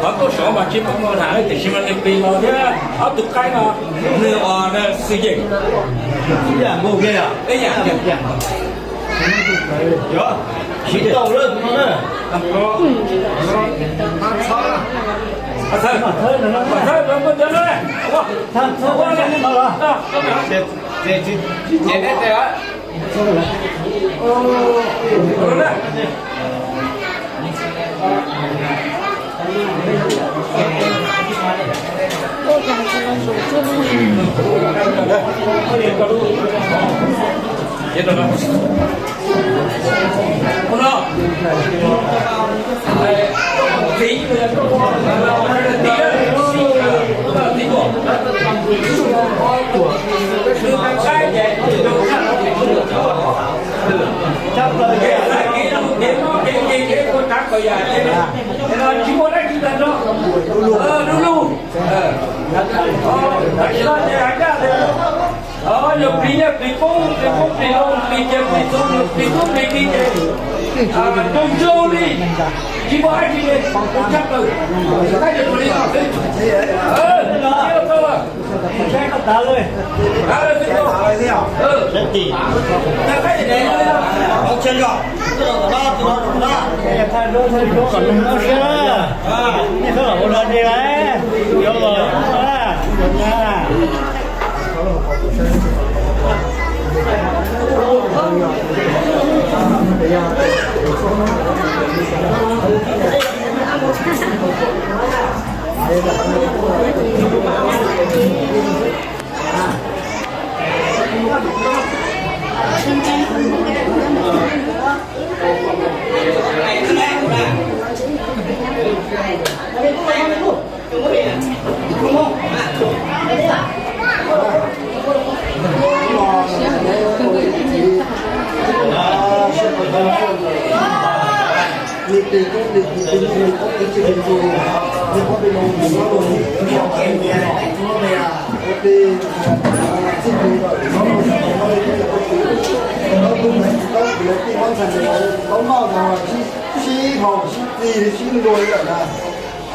Qhov tuaj saud mas tsis pom muaj tham tiam sis mas nws plig los thiab ob tug qaib no, nws os nws xwm yeem. Ib yam nkaus kiag os. Ib yam kiag. Yog, tsis tau lawm tus no na. Thawb, thawb, thawb, thawb, thawb. Yog plig, yog plig poob, plig poob plig loo, plig ces plig txhuv, plig tub plig ki ces zoo zoo li, tsis muaj dab tsi li, tshaj plaws. Tab sis tus li no xwb. Saib koj tav lawm. Sib haum sib txi sib ntuas li lawm na.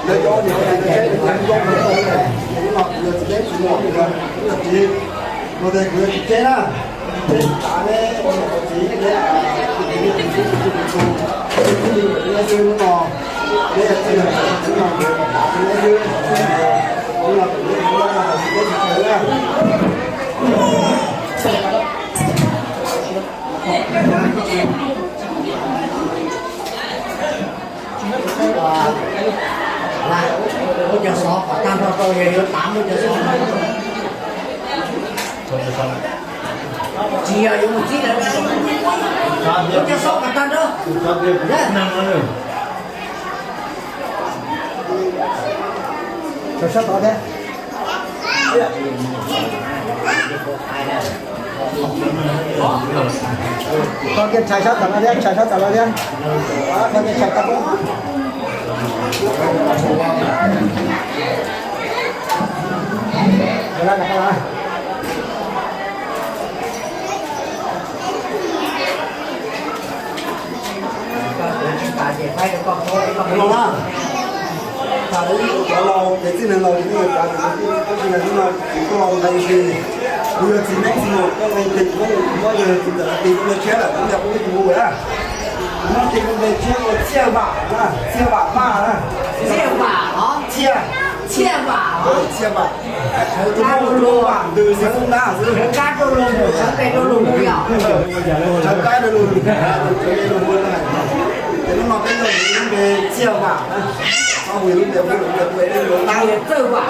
Lawv cov niam txiv lawv saib lawv cov zoo lawm, no kuv yog txiv neeb txiv muam, kuv yog txiv, no ces kuv yog txiv tsev na. Txiv tav neb ua niam ua txiv neb, txiv txiv txiv txiv txiv txiv txiv txiv txiv no, neb yog txiv txiv no, neb yog txiv txiv no, txiv txiv txiv txiv na. Muab cov xov kom tag nrho rau, yog yuav tav muab cov xov. Tsis yog yuav mus txib lawm, muab cov xov kom tag nrho. Sawv sab tod thiab. Koj kiag tshais sab tom no thiab, tshais sab tom no thiab. Koj kiag tshais tau. Cov laus ces txij neeg laus ces yeej yuav kav, tab sis hnub no kuv tuaj ntawd ces Kuv yog txiv neeb txiv muam, koj nqe tes koj muab yog txiv ntxawm txiv koj tshiab lawm, koj nco kuv ib tug hu na. Kuv muab tes koj nqe tshiab ua Txiaj Vam na, Txiaj Vam Paj na. Txiaj Vam os. Txiaj, Txiaj Vam os. Txiaj Vam. Rhawv tus muaj ua rau vam ntws xwb na xwb. Rhawv kab rau lug, rhawv tes rau lug yom. Rhawv kab rau lug, rhawv tes rau lug ua na. Ces hnub no peb yog lub npe Txiaj Vam na. Txhob hu lub npe, hu lub npe, hu lub npe Txawj Vam,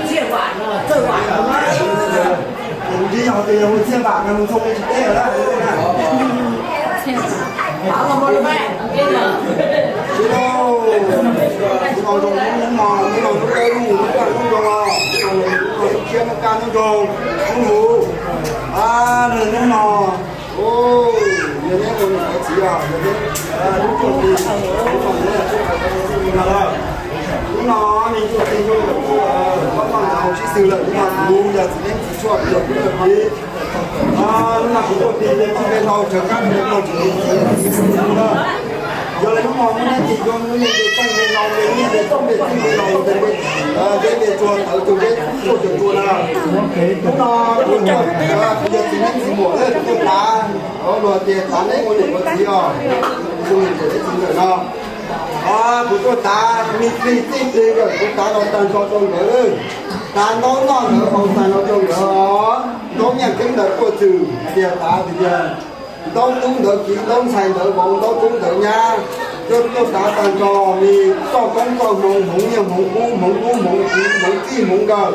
Txiaj Vam, Txawj Vam. Ntshe yog tias yog hu Txiaj Vam no mus txog peb tsis teb lawm na. Tsis tau, tsis tau zoo hnub no, hnub no hnub dawb hnub mus hnub kaj hnub zoo os, hnub no hnub tshiab hnub kaj hnub nroog hnub hmuv. A, hnub no, yog neb ua niam ua txiv os, yog neb lub cuaj hli, hnub no neb yog tub hais tau txij li no lawm. Hnub no me tub hais tau pab paj ntxoov sib xws lawm, hnub no kuv yog txiv neeb txiv tshuaj, yog kuv yog txiv. Hnub no kuv tuaj tis npe txij npe laus, rhawv kab npe laus, tsis npe txij npe laus. Yog li hnub no muab neb tis zoo lub npe txij npe laus, npe nyiaj npe txoj npe txij npe laus, npe npe, zeb npe tsua, tawv tsua zeb, tshuaj tsua tsua na. Hnub no kuv tuaj, kuv yog txiv neeb txiv muam lawm, kuv tuaj tav, luag tias tav neb ua niam ua txiv os, zoo li tias neb txiv ntxawm no. Kuv tuaj tav me plig txij plig nkawm, kuv tav los tag nrho rau nkawd, tav ntaub noj ntawd haus tag nrho rau nkawd, ntaub nyiaj txeeb ntawd tuaj txwm tias tav tias ntaub tub ntawd kiv, ntaub ntxhais ntawd vauv, ntaub tub ntawd nyab, tuaj tav tag nrho me txoj koob txoj hmoov, hmoov nyiaj hmoov kub, hmoov tub hmoov kiv, hmoov txij hmoov nkawm,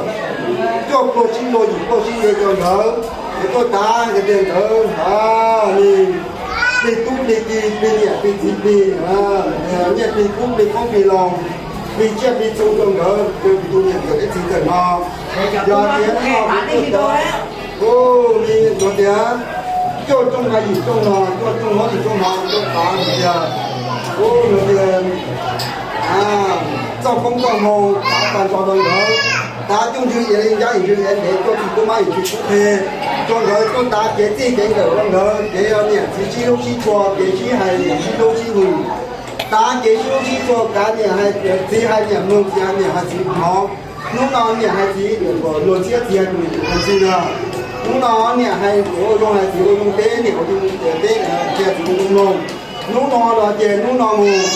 cuaj pluag tsib pluag yim pluag tsib pluag rau nkawd. Kuv tuaj tav tias nkawd me plig tub plig kiv, plig niam plig txiv plig, nyiaj plig kub plig qoob plig loo, plig tsiaj plig txhu rau nkawd, rau tus niam ntxawm thiab txiv ntxawm no. Yog tias hnub no kuv tuaj tav, ua li no tias cuaj rooj nqa yim rooj no, cuaj rooj hlob yim rooj no, tuaj tav tias, ua li tias txoj koob txoj hmoo tav tag nrho rau nkawd, tav cuaj ntsws iav li ncab, ib ntsws iav ntev, cuaj txij kub mab, ib ntsws kub qhe, rau nkawd tuaj tav kev txij kev nkawm rau nkawd, kev niam txiv sib hlub sib tshua, kev sib hais sib hlub sib hwm, tav kev sib hlub sib tshua, kav niam hais txiv, hais niam mloog, txiv hais niam, hais txiv hnov. Hnub no niam hais txiv, luag txhiab txiv hais tus niam tus txiv na. Hnub no niam hais txiv ua zoo, hais txiv ua zoo teb, niam ua zoo teb, txiv ua zoo mloog. Hnub no los tias hnub no mus,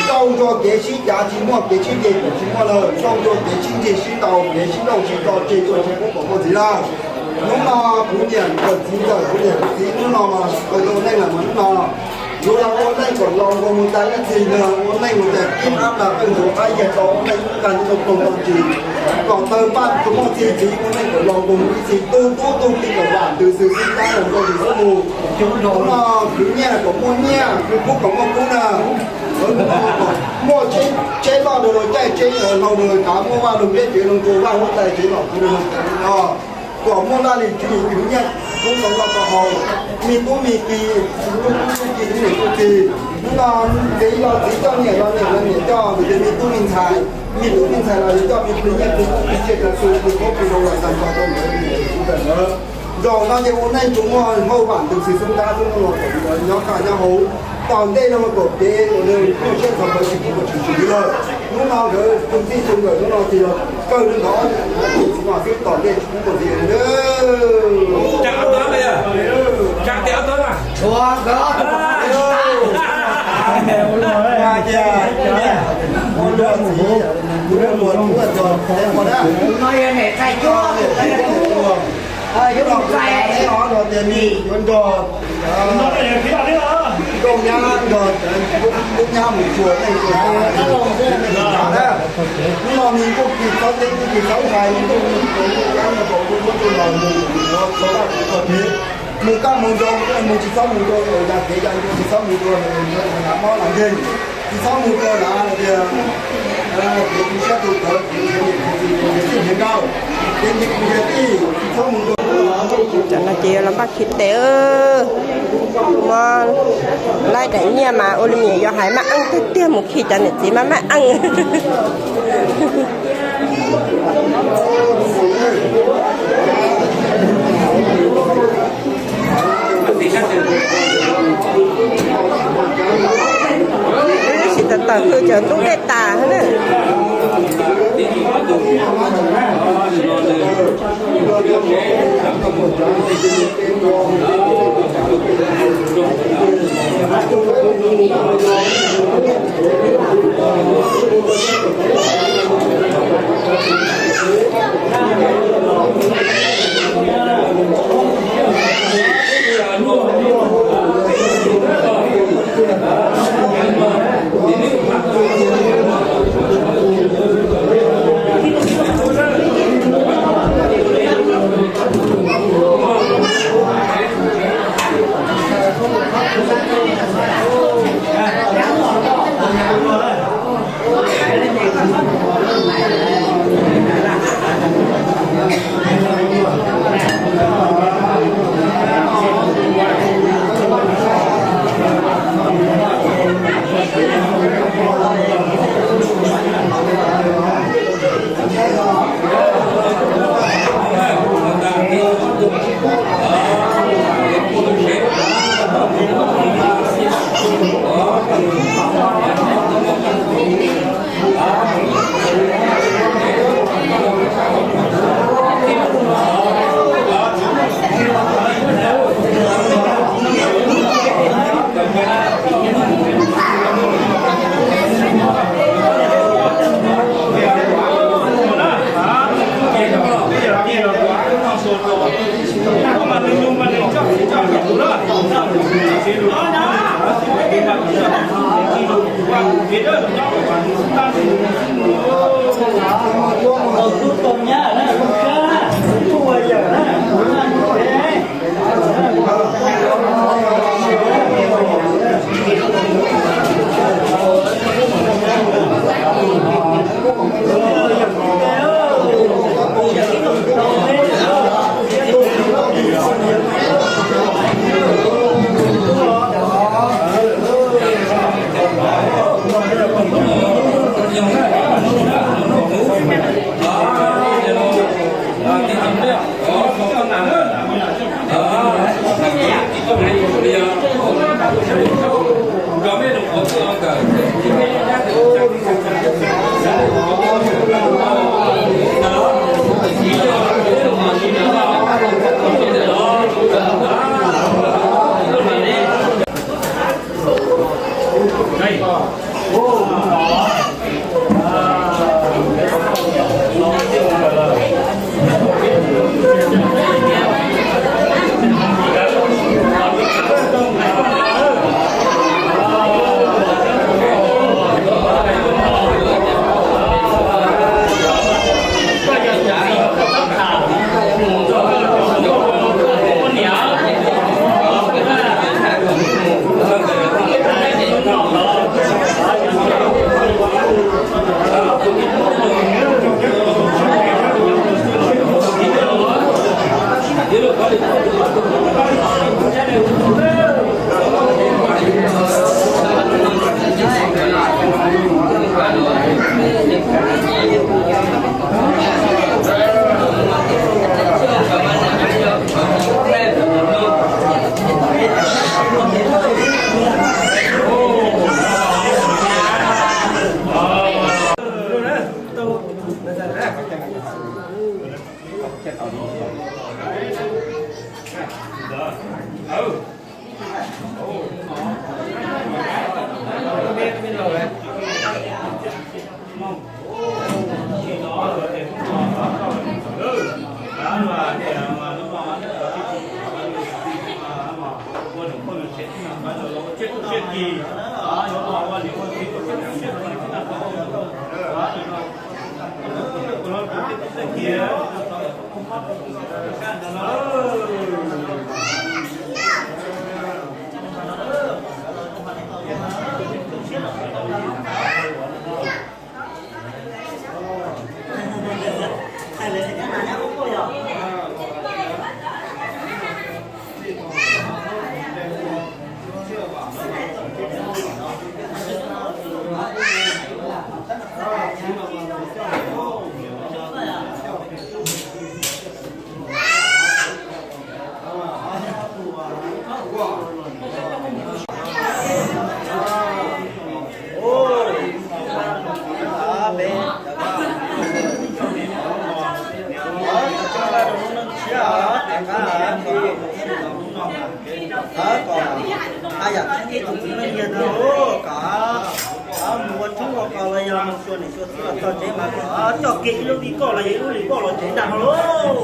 tau ntso kev sib cav tsis muaj, kev sib ceg tsis muaj lawm, tau ntso kev sib ntsig sib tau, kev sib nrauj sib tso, tseg tuaj tseg pub kom muaj ntxiv lawm. Hnub no kuv niam ntxawm txiv ntxawm, kuv niam kuv txiv hnub no mas ua tau neej lawm mas hnub no yuav los ua neej kom laus nkaus mus tas ib txhis, ua neej mus tas kib ab tas qeej ntxuav qab yag tau ua neej ub nqag nyob rau ploog tau tsis, kom tawg paj tug muaj txij txiv, ua neej kom laus nkaus mus ib txhis, tu tub tu kiv kom vam ntws xwm xwb tab los rau tus xub mus. Hnub no khwv nyiaj kom muaj nyiaj, khwv kub kom muaj kub na. Muaj tsheb loj rau los caij tsheb hlau rau kav, muaj vaj loog peb tsev loog rau vaj huab tais tsev los kuv rau no. Kom muaj laj lim tswv yim khwv nyiaj kub tau noj tau haus, me tub me ki, tub tub ki, tub niam tub txiv. Hnub no txiv los txiv coj, niam los niam, los niam coj, mus ces me tub me ntxhais, me tub me ntxhais los yuav coj me plig nyiaj plig kub plig tsiaj plig txhu plig qoob plig loo los tag nrho rau nkawd niam txiv ntxawm nkawd. Zaum no ces ua neej tsuas muaj hauj vam ntws xwm xub ntab xwb no los kom nyob kaj nyob hauv. Tom ntej no mas kom kev nyuaj siab txog pawv tsis pub kom tshwm sim li lawm. Hnub no nkawd tus txij tus nkawm hnub no tsis yog kawg li ntawd, txiv no xwb tom ntej tsis pub kom ntxiv li. Yuav nrog nkauj nyab nrog kub nyab mus txhua leej txhua tus na. Hnub no me nkauj kis txhob teb, nkauj kis txhob ntshai, me nkauj kis txhob ntshai, me nkauj kis txhob ntshai, mus kaj mus zoo, mus tsis txhob mus rau yam kev yam ncua, tsis txhob mus rau lam mob lam nkeeg, tsis txhob mus rau lam tias kev tu siab tu kawv, kev nyiam kev txij, kev txij kev nkauj, kev nyiam kev txij, tsis txhob mus rau. Cov no ces yuav los npaj khi tes, muab laib daim nyiaj mas ua li me nyuam yaus hais maj eej tiag tiag, mus khi cov niam txiv mas maj eej. Tab sis tawm tawm hwj cov ntub dej tas na. Yam txheeb ib tug txiv neej yawg no, koj mus ua tshoob ua kos los yog mus xyuas niam xyuas txiv los txog tsev mas koj coj kiag ib lub vij koj los yog ib lub lis koj los tsev ntag no lauj.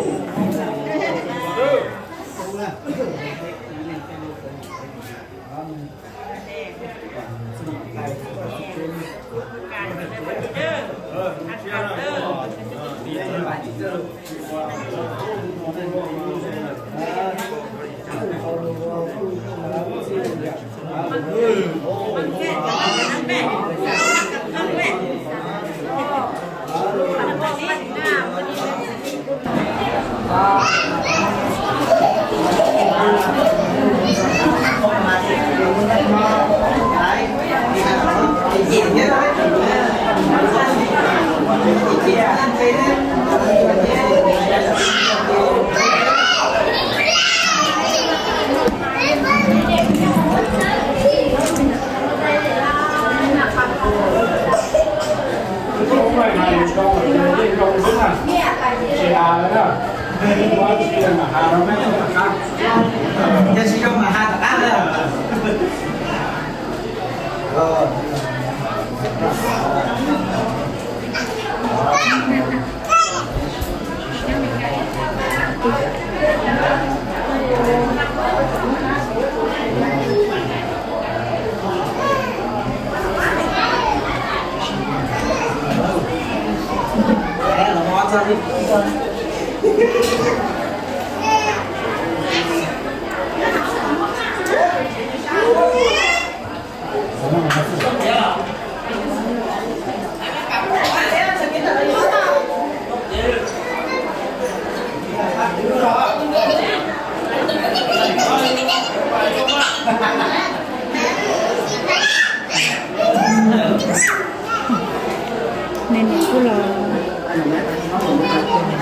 Nws nws kuj los,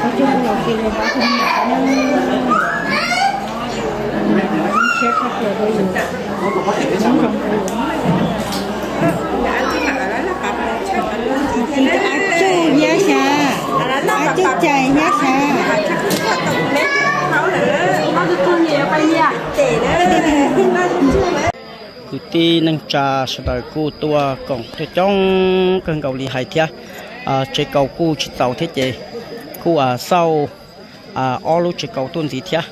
kuj los kis los pab kuv niam na. Siab tshaj plaws rau yus, zoo rau yus. Ab tsuj hiab xyav, ab tsuj cais hiab xyav. Kwv tij neej tsa sawv daws kuj tuaj koom coob coob kawg nkaus li hais thiab. Tsev kaus kuj tsis txaus thiab ces kuj xauj ob lub tsev kaus tuaj ntxiv thiab.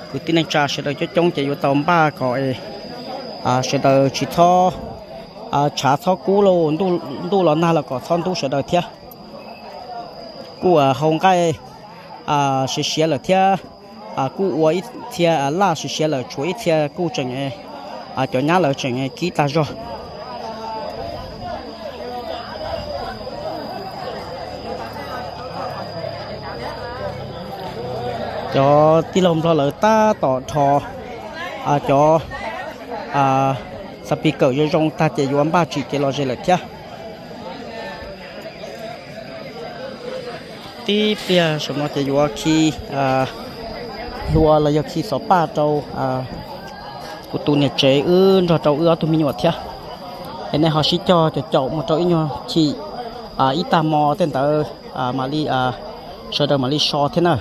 Kwv tij neej tsa sawv daws coob coob ces yuav tau npaj kom sawv daws tsis txhob tshav txhob kub lauj, ntuj los nag los kom txhob ntub sawv daws thiab. Kuj hau nqaij siav siav lawm thiab, kuj ua ib txhia laj siav siav lawm, tshuav ib txhia kuj tseem, cov nyab lawv tseem kib tag zog. Cov tij laug nplog lawv tab tom dhos cov xav pis kawm zoo zoo tag ces yuav npaj tsim kev los ze lawm thiab. Tib pliag saum no ces yuav khi hlua los yog khi xov paj rau kuv tus niam tsev wb nrog rau wb ob tug me nyuam thiab. Es nej ho sib cog caum caum mus rau ib nyuag chim, ib tag hmo tej ntawd mam li, sawv daws mam li so thiab na.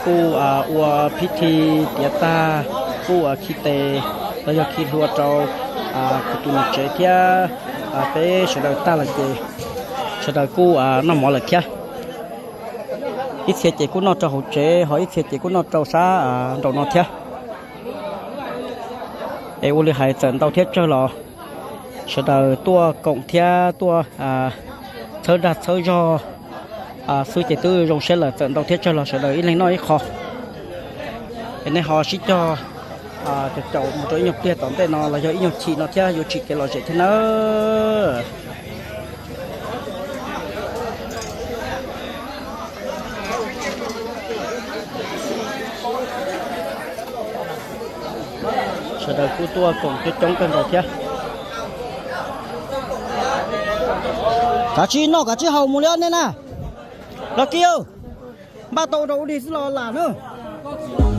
Kuj ua phib thi tiav tag, kuj khi tes los yog khi hlua rau kuv tus niam tsev thiab peb sawv daws tag lawm ces sawv daws kuj noj mov lawm thiab. Ib txhia ces kuj noj rau hauv tsev, ho ib txhia ces kuj noj rau sab nraum no thiab. Es ua li hais txawm ntau thiab tsawg los sawv daws tuaj koom thiab tuaj txhawb dag txhawb zog xwb ces twb zoo siab lawm, txawm ntau thiab tsawg los sawv daws ib leeg noj ib qho. Es nej ho sib cog caum caum mus rau ib nyuag pliag tom ntej no los yog ib nyuag chim no thiab yuav tsim kev lom zem thiab nawb. Sawv daws kuj tuaj koom coob coob kawg nkaus thiab. Kav tsij noj kav tsij haus mus li nej na. Los kiag, npaj tau rau ub dig xwb los lam nawb.